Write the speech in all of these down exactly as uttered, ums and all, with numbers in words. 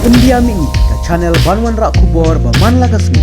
India Mihmih, ka channel ban wanrah khubor ba man la ka sngi.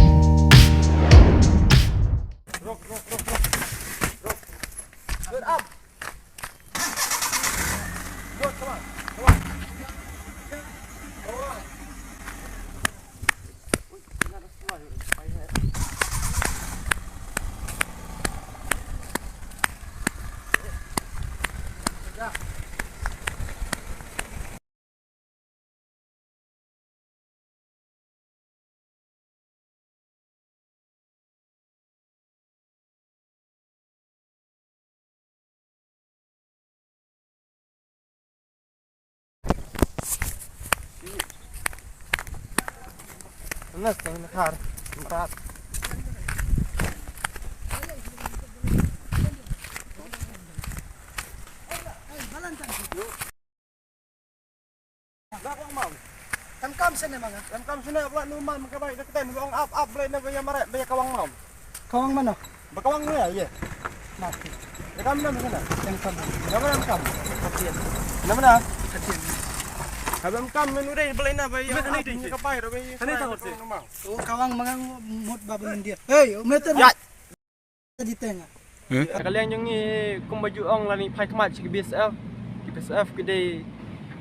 Ba kwang mam. Em kam sene manga. Em kam sene ba nu mam ka bai da kten ba ong ap ap ble ne ba ya mare ba ya kawang mam. Kawang mano? Ba kawang ne ya. Mati. Ya kam nam sene. Em kam. Nam nam kam. Katian. Nam na. Katian. Habem kam menu dei ble na ba ya ap ne ka bai ro ba ya. Kane ta hote. Oh, kawang manga mut ba belum dia. Hey, meter. Ya. Ka liang jong ngi kumba ju ong lane phai khmat sha ki B S F. Ki B S F ki dei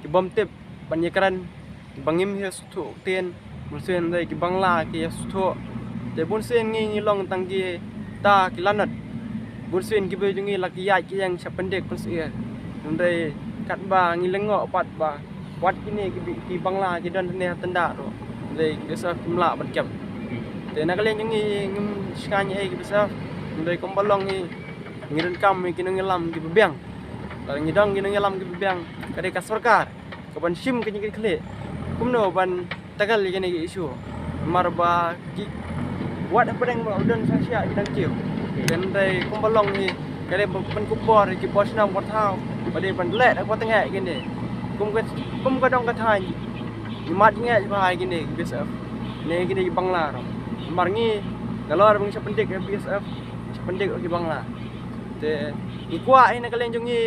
ki bym tip ban ïakren, ki ba ngim ïa sngewthuh ktien, bun sien dei ki Bangla ki ïa sngewthuh. Te bun sien ngi ngi long tang kita ki lanot. Bun sien ki briew jong ngi la ki ïaid ki ïeng sha pyndik pynsyier. Hynrei katba ngi lyngngoh pat ba wat kine ki bi-, ki Bangla ki don hangne ha tynda ruh. Dei ki sah kim lah ban kep. Te na ka liang jong ngi ngim shngaiñ ei ki sah. Dei kumba long ngi, ngi donkam ki nongïalam ki ba biang. Lada ngi don ki nongïalam ki ba biang, ka dei ka sorkar ka ban shim ka jingkitkhlieh kumno ban tackle ïa kine ki issue. Namar ba ki wat hapdeng ba u don sa shiah ki dang kiew. Kan dei kumba long hi ka dei ban pynkup bor ïa ki bor shnong bor thaw ba dei ban leh da kaba tyngeh ïa kine. Kum ka, kum ka dong ka thaiñ ngi mad jingeh bha ïa kine ki B S F ne kine ki Bangla ruh. Namar ngi nalor ba ngi sa pyndik ïa B S F, sa pyndik ïa ki Bangla. Te ngi kwah hi na ka liang jong ngi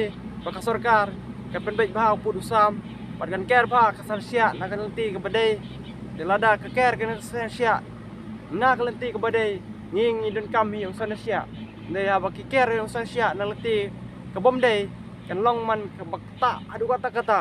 ba ka sorkar kan pynbeit bha u pud u sam bad kan ker bha ka sar shiah na ka lynti kaba dei. Te lada ka ker ka sar shiah na ka lynti kaba dei, ngi ngi donkam hi u sar shiah. Dei haba ki ker u sar shiah na lynti ka bym dei, kan long man kaba ktah haduh katta katta.